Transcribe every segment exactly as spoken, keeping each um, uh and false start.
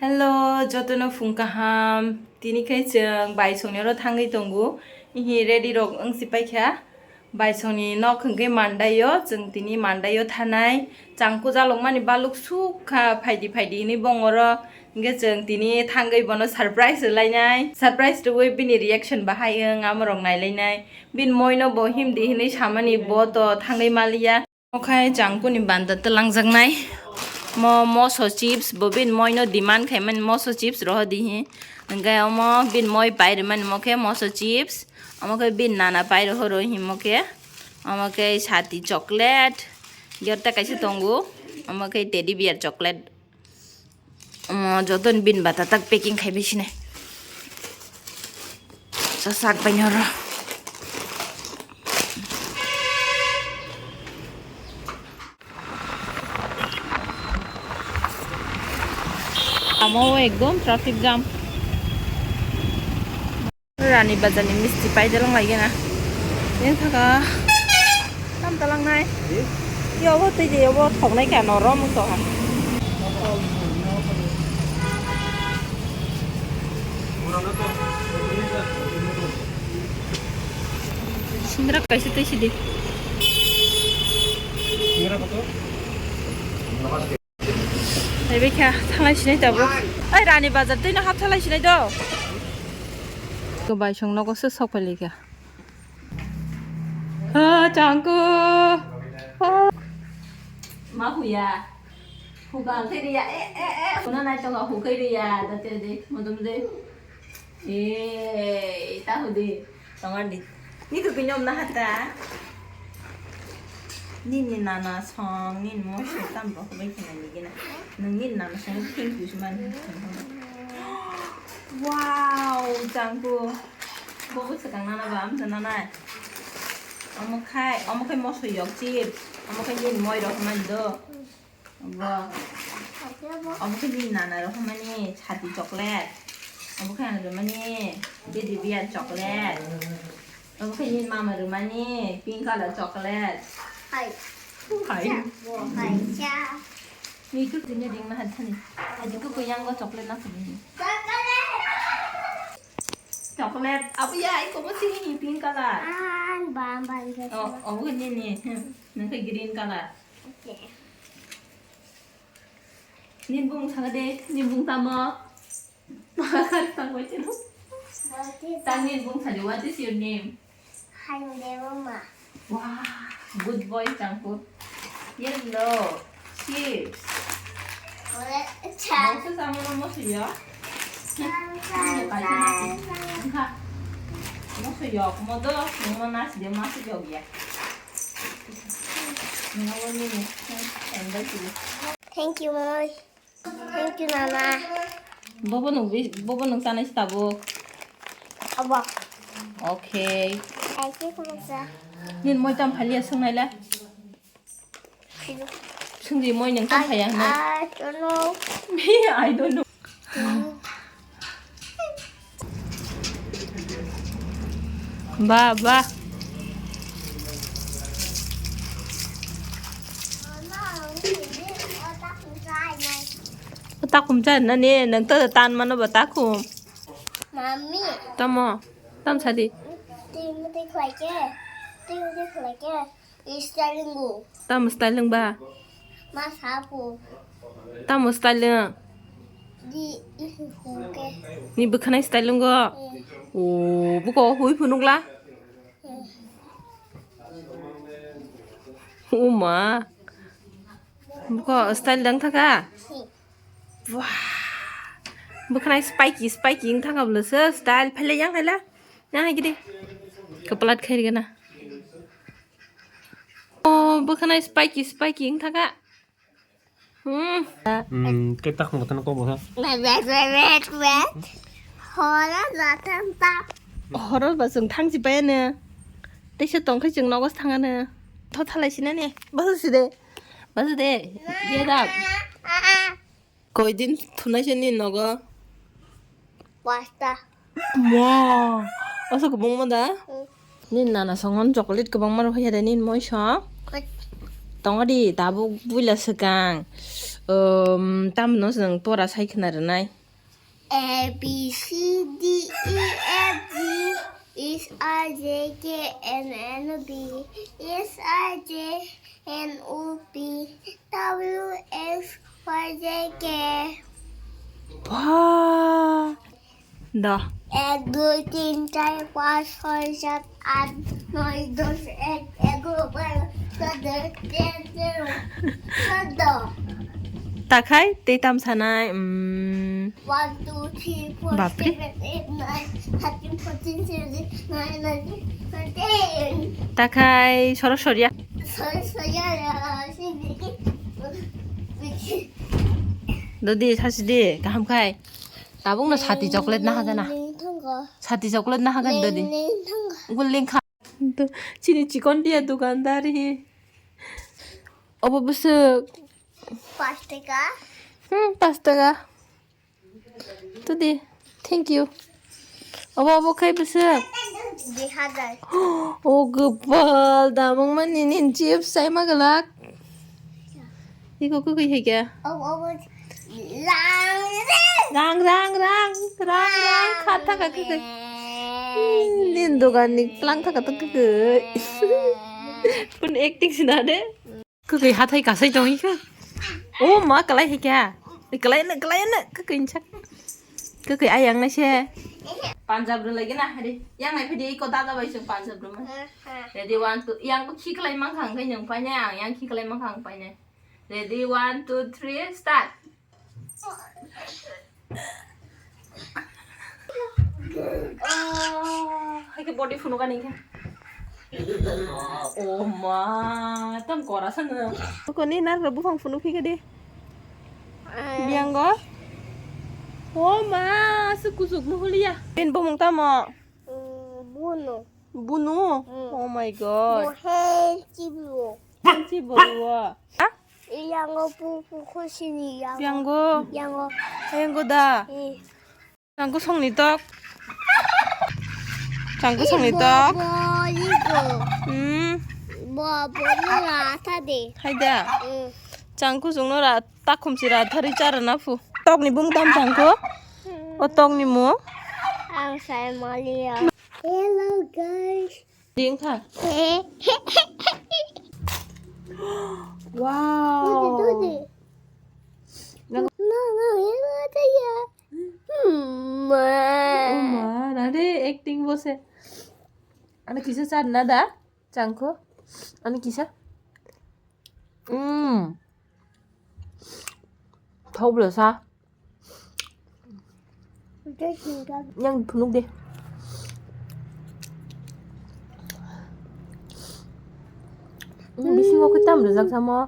Hello, jotono phung kaham. Tini khe chwng baisongni oro thangwi tongo. Ihi ready rok wng si paikha. Baisongni nok hwnkhe Mandaio, chwng tini Mandaio thanai. Changku jalokmani baluk sukha, phaidi phaidi hinwi bong oro. Hwnkhe chwng tini thangwi bono surprise rwlainai. Surprise rwui bini reaction bahai wng, amorok nailainai. Bini moino bo himdi hinwi samani bo to thangwi maliya. Omo khai Changkuni banda twlangjaknai. Mo moso chips, bo bini moino demand khaimani moso chips rohordi hi. Hwnkhe omo bini moi pai rwmani mo khe moso chips. Omo khe bini nana pai rohoro himo khe. Omo khe sati chocolate. Yorta kaisa tongo. Omo khe teddy bear chocolate. Omo joto ni bini bata tak packing khai bai sinai. Sa sak bai noro. Amo ekdom traffic jam. Rani Bazar ni misti pai dalang lai gana. Yang thaka tam talang nai. Yo bo tei de yo bo thok nai ka no rom to ha. Sindra kaisa tei sidi. Naibe kha thalai sinai tabuk. Ai Rani Bazar tei no hap thalai sinai do. Ko bai song nogo se sok pali kha. Ah, Changku. Ah. Ma huya. Huka ang khe riya. Eh, eh, eh. Kuna nai tonga hukai riya. Da te de, modom de. Eh, ta hudi. Tongan di. Ni tu pinyom na hata. Nini nana song, nini mo song tam bo bai kena ni gena. Nang nini nana song thank you suman. Wow, Changku. Bobo sakang nana ba, amsa nana. Omo khai, omo khai moso yok chips. Omo khai nini moi rok man do. Bo. Omo khai nini nana rok mani chati chocolate. Omo khai ang rwmani teddy bear chocolate. Omo khai nini mama rwmani pink color chocolate. Hai. Hai. Bo hai cha. Ni tu tini ring na hat thani. Aji tu kuyang go chocolate na sini. Chocolate. Chocolate. Abu ya, iko mo sini pink color. Ang bam bam. Oh, omo khai nini. Nang khai green color. Okay. Nini bung saka de, nini bung tamo? Tang bai tino. Tang nini bung sadi, what is your name? Handeoma. Wow, good boy, Changku. Yellow, chips. Ore, cha. Moso sama no moso ya. Moso yok modo, mo nasi de moso yok ya. Thank you, Mom. Thank you, Nana. Bobo nung bi, bobo nung sanai si tabuk. Abo. Okay. Thank you, Mom. Nin moi tam phalia sungnai la. Sungri moi nung tam phaya hwnwi. I don't know. Me, I don't know. Ba, ba. Takhum cha na ne, nang to tan mano ba takhum. Mami. Tamo, tam sadi. Ting, ting, khlai ke. Ting, ting, khlai ke. Style wngbo. Tamo style wngba? Ma sapo. Tamo style wng? Di ihu ke. Ni bwkhanai style wngo? Eh. O, buko hui phunukla? Eh. O ma. Buko style dang thaka? Eh. Wah. Bwkhanai spiky, spiky wng thaka bwlwswk style phailai yang khaila. Yang hai gidi. Kapalat khairigana. Oh, bwkhanai spiky, spiky wng thaka. Hmm. Hmm, khe takhum bothano kok bwkha. Wet, wet, wet, wet, wet. Horo joto tap. Horo ba chwng thang si pai ano. Teisa tong khe chwng nogo thang ano. Tho thalai sinani. Basa si de. Basa de. Dia da. Koi din thunai se ni nogo? Pasta. Mo. Oso kwbangma da? Hmm. Nini nana songon chocolate kwbangma rw phaiya de nini moi song? Kot. Tongo di, tabuk buila swkang. Um, tamno chwng pora sai khna rwnai. A, B, C, D, E, F, G, H, I, J, K, L, M, N, O, P, H, I, J, N, O, P, W, X, Y, Z, K. Ba. Da. এক, দুই, তিন, চার, পাঁচ, ছয়, সাত, আট, নয়, দশ, এক, এগারো, বারো, চোদ্দ, তেরো, চোদ্দ। Takhai, tei tam sanai, mm. One, two, three, four, Bapre. Seven, eight, nine, thirteen, fourteen, seventeen, nine, nineteen, twenty. Takhai, sorok soria. Sorry, sorry, ah, si biki. Dodi, sasi di, kaham khai. Tabuk no sati chocolate na hagana. Ling thangkha. Sati chocolate na hagana dodi. Ling thangkha. Ugul ling kha. Chini chikon dia dukandar hi. Obo bwswk. Pas taka. Hmm, pas taka. Tudi, thank you. Obo, obo khai bwswk. Di hajar. O gopal, damang mani nin chips sai magalak. Iko kukui hai kya? Obo, obo. Rang, rang, rang, rang, rang, kha thaka kukui. Nin dogan ni tlang thaka to kukui. Pun acting sina de. Kukui hathai kasai tong ikha. O ma, kalai hai kya? Kalai na, kalai na, kukui nchak. Kukui ayang na se. Punjab rw lagi na, hari. Yang nai phidi iko dada bai sung Punjab rw ma. Ready, one, two. Yang ko khi kalai mang khang kai nang pai na, yang, yang khi kalai mang khang pai na. Ready, one, two, three, start. Ah, hai ke body phunuk ani khe. Oh ma, tam kora sana. Koni nar buphang phunuk phika di. Biango. Oh ma, su kusuk muhulia. Pin bumung tamo. Bunu. Bunu? Oh my god. Mohel chiblo. Chibo. Ha? Yango pu pu khosini yango. Yango. Yango. Yango da. Eh. Changku songni tok. Changku songni tok. Bo, bo, ibo. Hmm. Bo, bo, ni ra tha de. Hai da. Hmm. Changku songno ra takhum si ra thari chara na phu. Tokni bung tam changku. O tokni mu. Ang sai maliya. Hello guys. Ding kha. Wow. Dodi, dodi. Nang- No, no, hello, taya. Ma. Oh ma, nare acting bose. Ani kisa char na da? Changko. Ani kisa? Hmm. Thau bela sa. Yang phunuk de. Hmm, bisingo khe tam rijak samo.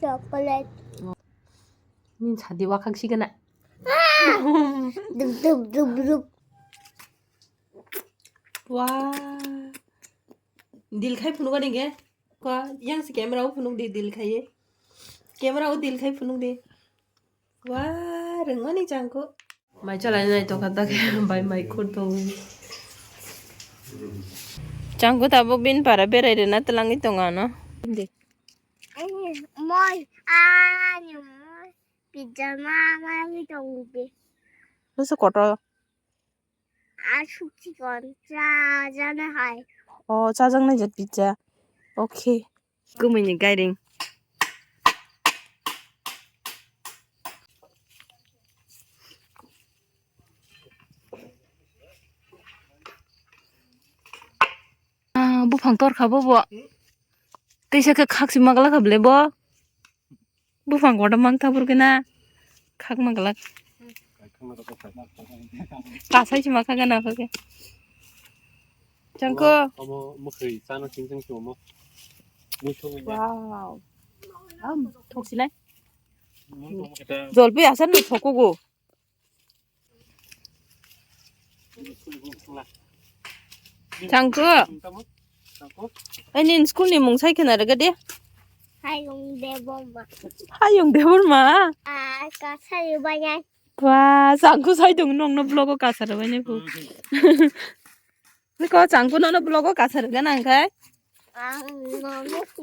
Chocolate. Ni sadi wakhak sigana. Dup, dup, dup, dup. Wah. Dil khai phunuk ani ge. Ko yang si camera o phunuk di dil khai. Camera o dil khai phunuk di. Wah, rengmani changko. Mai chalai nai tokha ta khe bai mai khur tong. Changko tabo bin para berai rena telangwi tong ano. Moi ani moi pizza ma ma mi tong de. Masa kotor. Asuk chikon cha jana hai. Oh, cha jang nai jat pizza. Okay. Kumini gairing. Ah, buphang tor kha bo bo. Teisa khe khak si magla kha ble bo. Buphang kotor mang tha phur khe na khak magla. Kasai si makha gana phur khe. Changko. Omo, omo mwkhwi chano sing sing si omo. Wow. Am, thok sinai. Jolpi asar no thokugo. Changko. Ani school ni mung sai khna rega de. Hayung Debbarma. Hayung Debbarma. Ah, kasai banai. Wah, Changko sai dong nong no vlog o kasar banai bu. Niko Changko nono vlog o kasar gana angkai. Ang nono si.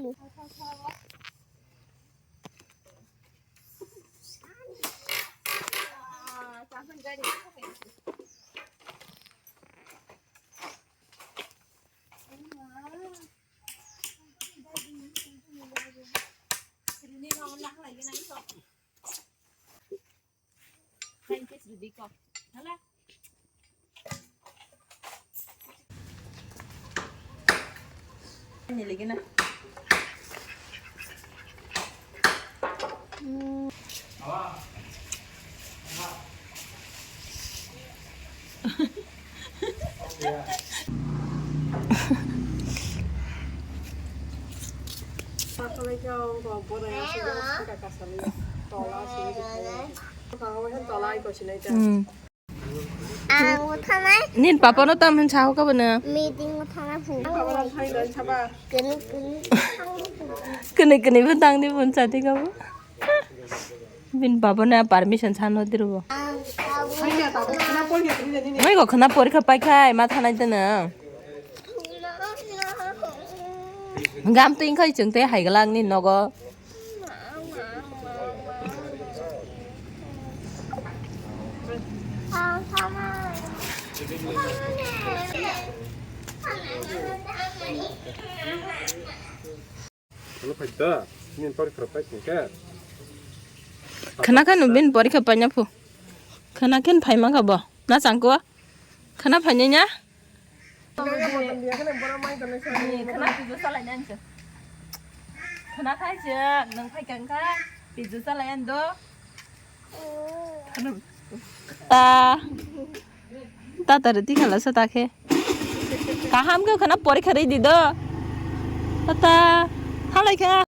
Hmm. Ang thanai. Nin papa no tam hin sahu ka bana. Meeting thanai phu. Kene kene. Kene kene bhi tang di bun chati ka bu. Bin papa na permission san no diru bo. Mai go khana porikha pai khai ma thanai tena. Gam tu ingkhai chwng tei hai glak ni nogo. Khana kha no bin porikha paina phu. Khana khen phai ma kha bo. Na chang ko. Khana phai nya. Khana piju salai nang se. Khana khai se nang phai kang kha. Piju salai an do. Ta. Ta ta reti khala sa ta khe. Kaham khe khana porikha rei di do. Ta ta. Halai kha